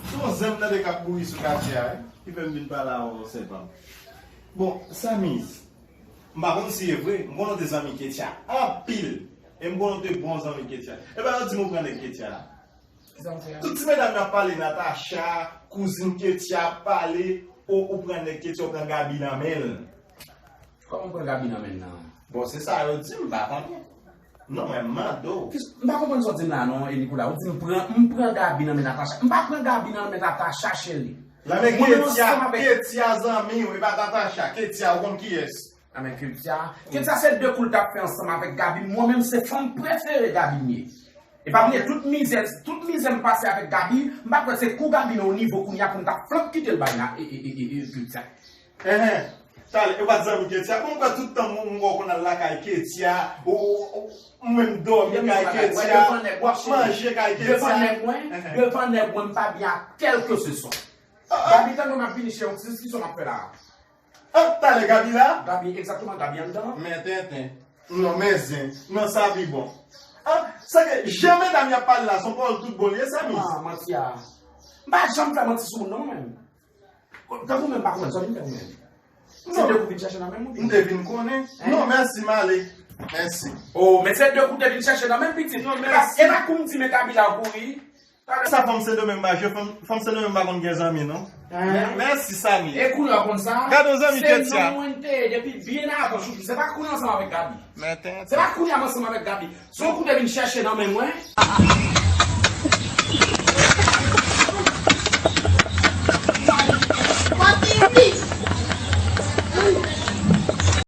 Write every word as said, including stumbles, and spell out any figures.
Se yon zen m tande k ap bouri sou katye a, wi, ki fè m vin pale avè w, sè pa m. Bon, Samiz, m pa konn si e vre, m konnen w te zanmi Ketia anpil. E m konnen w te bon zanmi Ketia. E pa yo di m ou pran nèg Ketia a. Kisa m fè a? Tout ti medam yo ap pale, Natacha, kouzin Ketia ap pale, ou, ou pran nèg Ketia, ou pran Gaby nan men l. Kòman m pran Gaby nan men l nan? Bon, se sa yo di m, m pa konnen. Non, mwen mande w. Kis-, m pa konprann sa w di m la non, e Nicolas. Ou di m pran, m pran Gaby nan men Natacha. M pa pran Gaby nan men Natacha, cheri. Nan men Ketia, Ketia zanmi w, e pa Natacha. Ketia, ou konn kiyès? Nan men Ketia. Ketia se de kou l t ap fè ansanm avèk Gaby. Mwen menm se fanm prefere Gaby m ye. E pa bliye tout mizè, tout mizè m pase avèk Gaby, m pa kwè se kou Gaby nan yon nivo kounye a pou m ta flank kite l bay la, e, e, e, e, e, Ketia. Enhen. Talè, ou pa t zanmi Ketia? Bon, m kwè tout tan m, m wè w konn al lakay Ketia, ou, ou, ou, ou menm dòmi kay Ketia, w ap manje kay Ketia. Devan nèg mwen, devan nèg mwen, m pa byen ak kèlkeseswa. Gaby, tann m ap vini chè, yon ti diskisyon m ap fè la. Ah, talè Gaby la? Gaby, egzakteman, Gaby anndan. Men tenten. Non, men zen. Non, sa pi bon. Ah, sa ke jan medam y ap pale la, se yon pawòl tout bon li ye, Samiz. Ah, manti a. M pa janm fè manti sou moun non, mwen menm. Tankou mwen m pa konn zanmi tankou mwen. Se de kou vin chèche nan men m, ou vin. M te vin konnen. Non, mèsi, m ale. Mèsi. Oh, men se de kou te vin chèche nan men m, pitit. Non, mèsi. E pa kou m di men Gaby la kouri. Sa fanm Sendomeng pa jwe, fanm, fanm Sendomeng pa konn gen zanmi, non. Mè-, mèsi, Samiz. E kounye a w konn sa? Gade yon zanmi Ketia. Se non mwen te ye depi byen avan, chouchou. Se pa kounye a ansanm avèk Gaby. Men tenten. Se pa kounye a m ansanm avèk Gaby. Se yon kou te vin chèche nan men mwen.